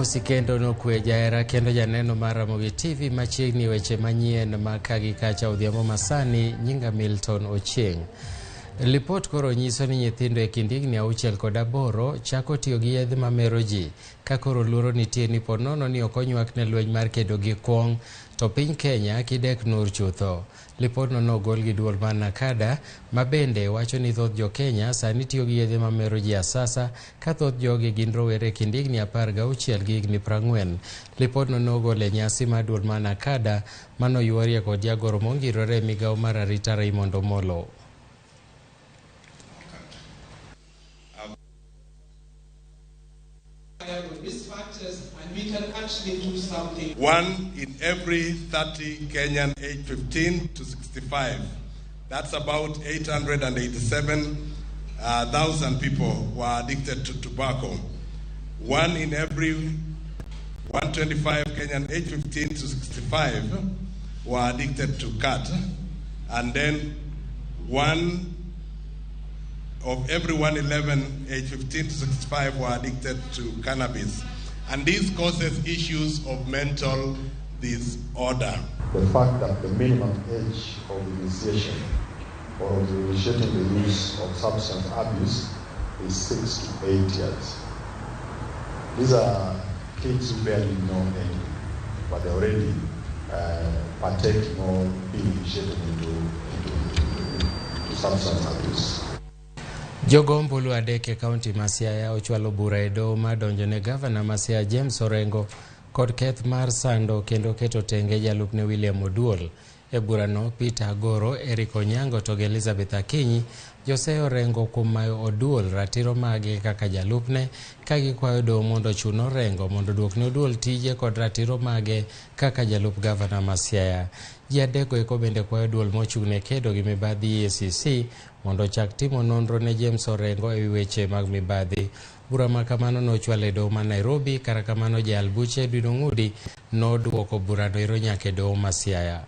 Amosi kendo nokwe jahera kendo janeno mar Ramogi TV machiegni weche manyien ma ka gi kacha odhiambo masani nyinga Milton Ochieng. Lipot koro nyiso ni nyithindo e kind higni 6 kod 8 chako tiyo gi yedhe mamero ji ka koro luoro nitie ni po nono ni ok onywak ne lweny mar kedo gi kuong' to piny Kenya kidek nur chutho. Lipodno nogol gi duol mar NACADA ma bende wacho ni thoth jo Kenya sani tiyo gi yedhe mamero ji asasa ka thoth jogi gin rowere e kind higni 16 gi higni 40. Lipodno nogol e nyasi mar duol mar NACADA manoyuorie kod jagoro mongirore e migawo mar arita Raymond Omolo. One in every 30 Kenyan aged 15 to 65. That's about 887,000 people were addicted to tobacco. One in every 125 Kenyan aged 15 to 65 were addicted to khat. And then one of every 111 aged 15 to 65 were addicted to cannabis. And this causes issues of mental disorder. The fact that the minimum age of initiation or of initiating the use of substance abuse is 6 to 8 years. These are kids who barely know anything, but they're already partaking or being initiated into substance abuse. Jogo ombulu adek e kaunti ma Siaya ochwalo bura e doho mar donjo ne gavana ma Siaya James Orengo kod keth mar sando kendo keto tenge jalupne William Oduol. E burano, Peter Agoro, Eric Onyango to gi Elizabeth Akinyi joseyo Orengo kuom mayo Oduol ratiro mage kaka jalupne ka gikwayo doho mondo ochun Orengo mondo oduokne Oduol tije kod ratiro mage kaka jalup gavana ma Siaya. Ji adekgo eko bende kwayo duol mochung' ne kedo gi mibadhi EACC mondo ochak timo nonro ne James Orengo ewi weche mag mibadhi. Bura ma kamano nochwal e doho ma Nairobi, kata kamano jayal buche Edwin Ong'udi noduoko burano ero nyaka e doho ma Siaya.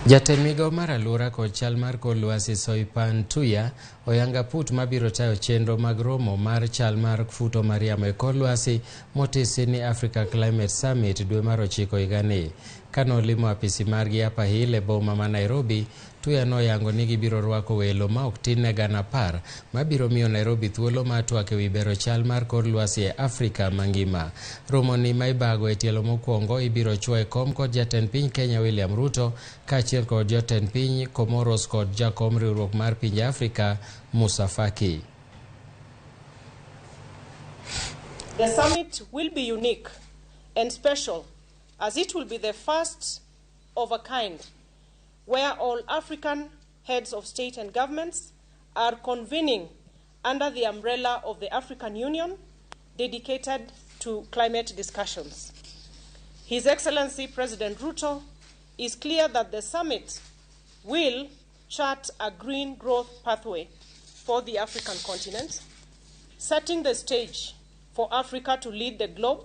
Jatend migawo mar alwora kod chal mar kor lwasi Soipan Tuya oyanga put mabiro tayo chenro mag romo mar chal mar futo mar yamo e kor lwasi motisi ni Africa Climate Summit dwe mar 9 higani. Kanolimo apisi margi Upper Hill e boma ma Nairobi, Tuya noyango ni gibiro rwako welo ma ok tin ne 10,000 mabiro miyo Nairobi thuolo mar twak ewi bero chal mar kor lwasi e Afrika mangima. Romo ni ma ibago e tielo mokwongo ibiro chwo e kom kod jatend piny Kenya William Ruto kaachiel kod jotend piny Comoros kod jakom riwruok mar pinje Afrika Musa Faki. The summit will be unique and special as it will be the first of a kind where all African heads of state and governments are convening under the umbrella of the African Union dedicated to climate discussions. His Excellency President Ruto is clear that the summit will chart a green growth pathway for the African continent, setting the stage for Africa to lead the globe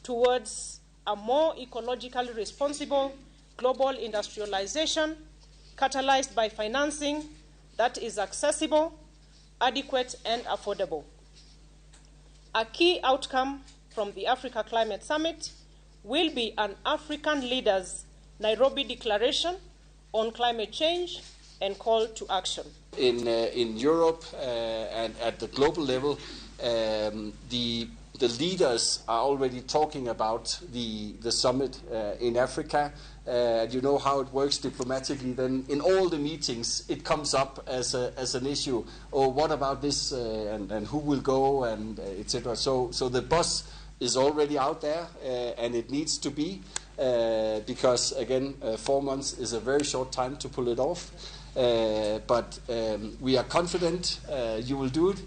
towards a more ecologically responsible global industrialization catalyzed by financing that is accessible, adequate, and affordable. A key outcome from the Africa Climate Summit will be an African Leaders Nairobi Declaration on climate change and call to action. In Europe and at the global level, the leaders are already talking about the summit in Africa. You know how it works diplomatically. Then in all the meetings, it comes up as an issue. Oh, what about this? And who will go? And etc. So the buzz is already out there, and it needs to be because again, 4 months is a very short time to pull it off. But we are confident you will do it.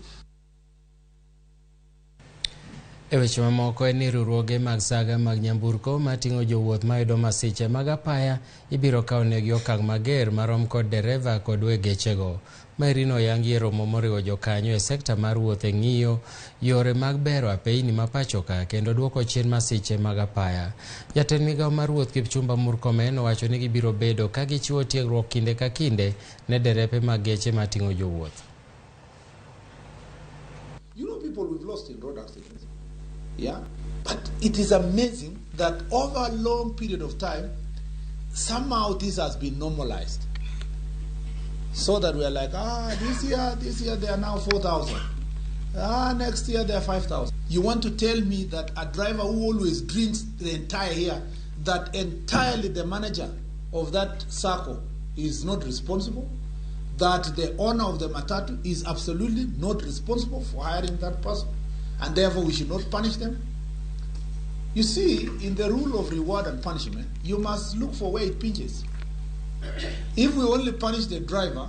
E weche mamoko en ni riwruoge mag saga mag nyamburko mating'o jowuoth mayudo masiche mag apaya ibiro kawnegi okang' mager marom kod dereva kod weg gechego. Maerino oyangi e romo moriwo jokanyo e sekta mar wuoth e ng'iyo yore mag bero apeyni ma pachoka kendo duoko chien masiche mag apaya. Jatend migawo mar wuoth Kipchumba Murkomen owacho ni gibiro bedo ka gichiwo tiegruok kinde ka kinde ne derepe mag geche mating'o jowuoth. You know people we've lost in road accidents. Yeah, but it is amazing that over a long period of time, somehow this has been normalized. So that we are like, this year they are now 4,000. Next year they are 5,000. You want to tell me that a driver who always drinks the entire year, that entirely the manager of that circle is not responsible? That the owner of the matatu is absolutely not responsible for hiring that person? And therefore we should not punish them? You see, in the rule of reward and punishment, you must look for where it pinches. If we only punish the driver,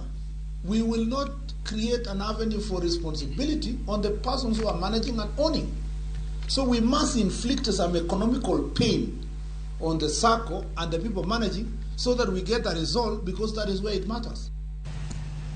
we will not create an avenue for responsibility on the persons who are managing and owning. So we must inflict some economical pain on the circle and the people managing so that we get a result, because that is where it matters.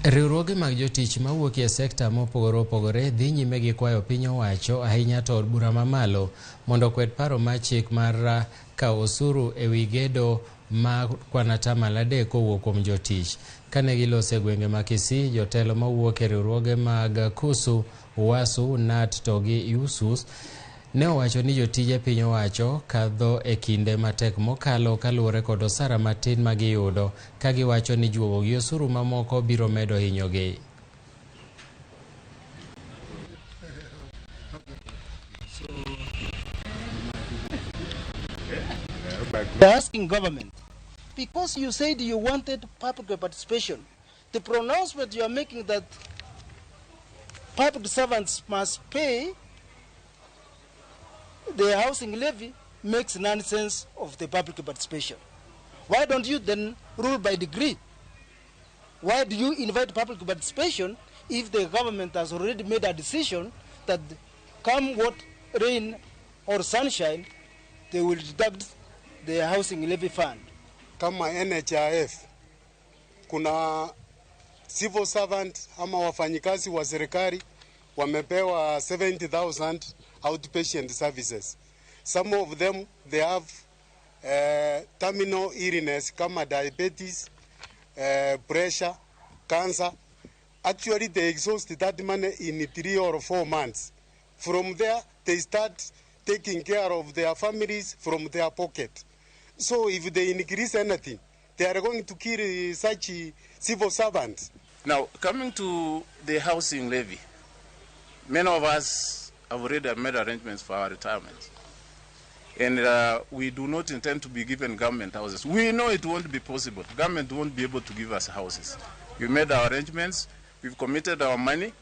Riwruoge mag jotich mawuok e sekta mopogore opogore dhi nyime gi kwayo piny owacho ahinya to od bura mamalo mondo okwed paro mar chik mar kawo osuru ewi gedo ma kwan 3% kowuok kuom jotich. Kane giloso e gwenge ma Kisii, jotelo mawuok e riwruoge mag KUSU, UASU, NAT to gi USUS ne owacho ni jotije piny owacho kadho e kinde matek mokalo kaluwore kod osara matin ma giyudo, ka giwacho ni juogo gi osuru mamoko biro medo hinyogi. They're asking government, because you said you wanted public participation, the pronouncement you are making that public servants must pay the housing levy makes nonsense of the public participation. Why don't you then rule by degree? Why do you invite public participation if the government has already made a decision that come what rain or sunshine, they will deduct the housing levy fund? Kama NHIF, kuna civil servant ama wafanyikazi wa serikali wamepewa 70,000 outpatient services. Some of them, they have terminal illness kama diabetes, pressure, cancer. Actually, they exhaust that money in 3 or 4 months. From there, they start taking care of their families from their pocket. So if they increase anything, they are going to kill such civil servants. Now, coming to the housing levy, many of us have already made arrangements for our retirement. And we do not intend to be given government houses. We know it won't be possible. Government won't be able to give us houses. We made our arrangements. We've committed our money.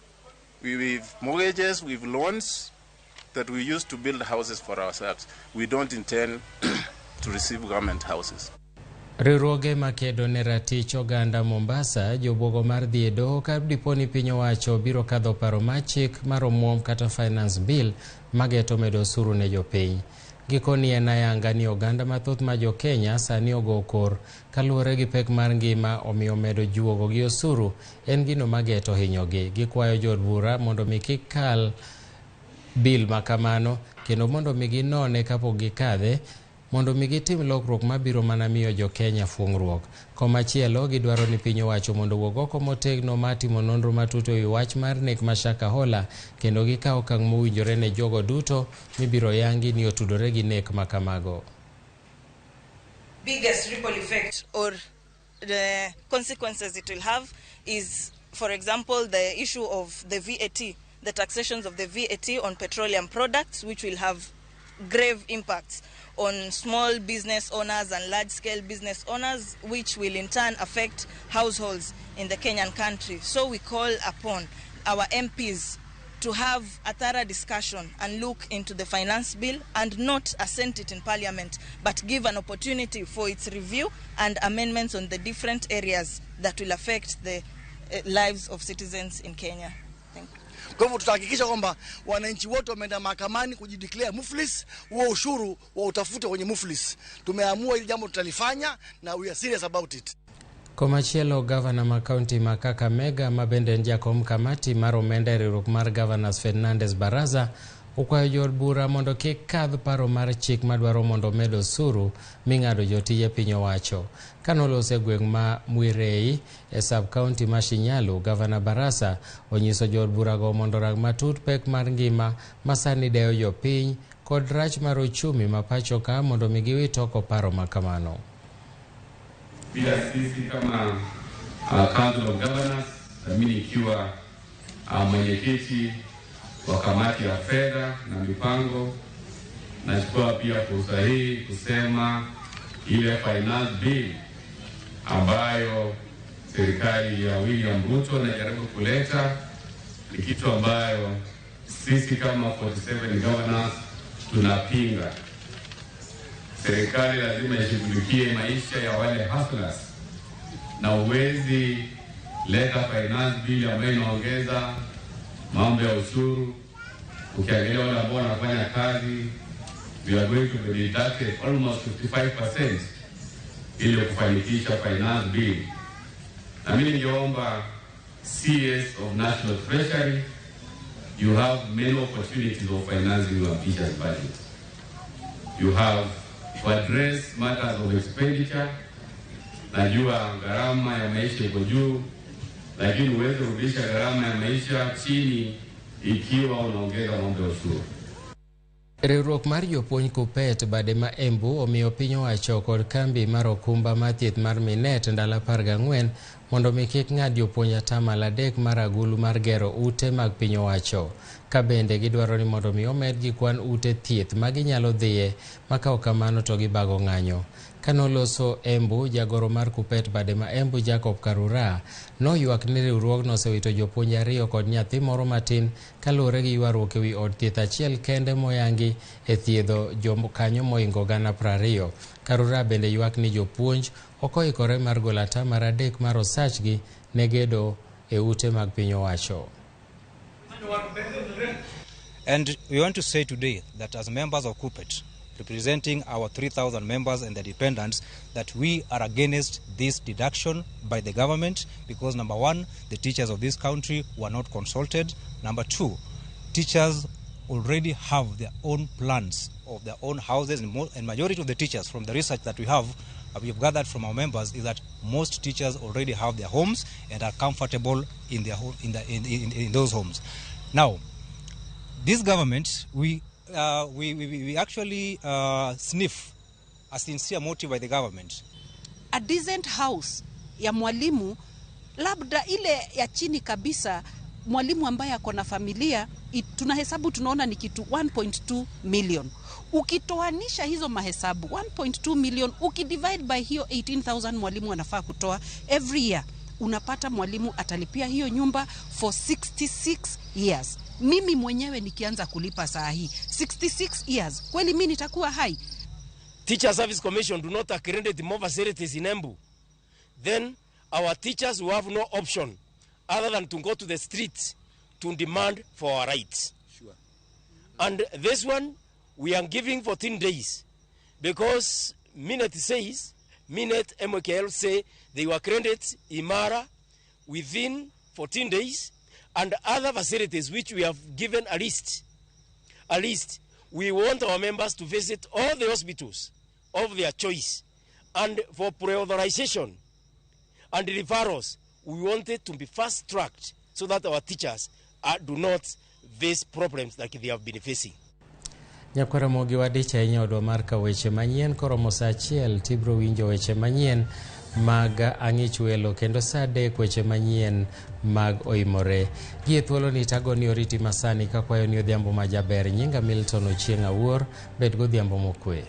We've mortgages, we've loans that we use to build houses for ourselves. We don't intend to receive government houses. Riwruoge makedo ne ratich oganda Mombasa jobuogo mar dhi e doho ka dipo ni piny owacho biro kadho paro mar chik mar omuom kata finance bill mageto medo osuru ne jopiny. Gikoni en ayanga ni oganda mathoth ma jo Kenya sani ogo kor kaluwore gi pek mar ngima omiyo medo juogo gi osuru en gino mageto hinyogi. Gikwayo jood bura mondo mi kik kal bill makamano kendo mondo mi ginone kapok gikadhe mondo mi gitim lokruok mabiro mana miyo jo Kenya fuong'ruok. Komachielo gidwaro ni piny owacho mondo owuog oko motegno mar timo nonro matut ewi wach mar nek ma Shakahola kendo gikaw okang' mowinjore ne jogo duto mibiro yangi ni otudore gi nek makamago. Biggest ripple effect or the consequences it will have is, for example, the issue of the VAT, the taxations of the VAT on petroleum products, which will have grave impacts on small business owners and large-scale business owners, which will in turn affect households in the Kenyan country. So we call upon our MPs to have a thorough discussion and look into the finance bill and not assent it in parliament, but give an opportunity for its review and amendments on the different areas that will affect the lives of citizens in Kenya. Thank you. Kwa hivyo tutahakikisha kwamba wananchi wote wameenda mahakamani kujideclare muflis, huo ushuru wa utafute kwenye muflis. Tumeamua hili jambo tutalifanya na we are serious about it. Komachielo, gavana ma kaunti ma Kakamega ma bende en jakom kamati mar omenda e riwruok mar Governors Fernandes Baraza okwayo jood bura mondo kik kadh paro mar chik madwaro mondo omed osuru ming'ado jotije piny owacho. Kanoloso e gweng' ma Mwirei e sub county ma Shinyalu, Gavana Barasa onyiso jood burago mondo orang matut pek mar ngima ma sani deyo jopiny kod rach mar uchumi ma pacho ka mondo mi giwit oko paro ma kamano. Pia sisi kama Council of Governors, na mimi nikiwa mwenyekiti wa kamati ya fedha na mipango, nachukua pia fursa hii kusema ile finance bill ambayo serikali ya William Ruto inajaribu kuleta ni kitu ambayo sisi kama 47 governors tunapinga. Serikali lazima ishughulikie maisha ya wale hustlers, na uwezi leta finance bill ambayo inaongeza mambo ya ushuru. Ukiangalia wale ambao wanafanya kazi, we are going to be deducted almost 55% ili kufanikisha finance bill. Na mimi ningeomba CS of National Treasury, you have many opportunities of financing your ambitious budget. You have to address matters of expenditure. Najua gharama ya maisha iko juu, lakini huwezi kurudisha gharama ya maisha chini ikiwa unaongeza mambo ya ushuru. Riwruok mar jopuonj KUPPET bade ma Embu omiyo piny owacho kod kambi mar okumba mar thieth mar Minet ndalo 14 mondo mi kik ng'ad jopuonj 3% mar agulu mar gero ute mag piny owacho. Ka bende gidwaro ni mondo mi omedgi kwan ute thieth ma ginyalo dhiye ma ka ok kamano to gibago ng'anyo. Kanoloso Embu, jagoro mar KUPPET bade ma Embu Jacob Karura noywak ni riwruogno osewito jopuonj 2 kod nyathi moro matin kaluwore gi ywaruok ewi od thieth achiel kende moyangi e thiedho jokanyo moingo 20,000. Karura bende ywak ni jopuonj ok oikore mar golo 3% mar osachgi ne gedo e ute mag piny owacho. And we want to say today that as members of KUPPET, representing our 3,000 members and their dependents, that we are against this deduction by the government because, number one, the teachers of this country were not consulted. Number two, teachers already have their own plans of their own houses, and majority of the teachers, from the research that we have gathered from our members, is that most teachers already have their homes and are comfortable in their home, in those homes. Now, this government, we actually sniff a sincere motive by the government. A decent house ya mwalimu, labda ile ya chini kabisa, mwalimu ambaye ako na familia, tunahesabu tunaona ni kitu 1.2 million. Ukitoanisha hizo mahesabu 1.2 million, ukidivide by hiyo 18,000 mwalimu anafaa kutoa every year, unapata mwalimu atalipia hiyo nyumba for 66 years. Mimi mwenyewe nikianza kulipa saa hii 66 years, kweli mimi nitakuwa hai? Teacher Service Commission do not accredit more facilities in Embu. Then our teachers will have no option other than to go to the streets to demand for our rights. Sure. And this one we are giving 14 days because Minet says, Minet MKL say they will accredit Imara within 14 days, and other facilities which we have given a list. A list. We want our members to visit all the hospitals of their choice. And for pre-authorization and referrals, we want it to be fast-tracked so that our teachers do not face problems like they have been facing. Nyakwara Mogi wadich ahinya odwa mar ka weche manyien koromo saa 1 tibro winjo weche manyien mag ang'ich welo kendo saa 3 weche manyien mag oimore. Gie thuolo ni tagoni oriti masani kakwayo ni odhiambo majaber. Nyinga Milton Ochieng' Awuor, bed godhiambo mokwe.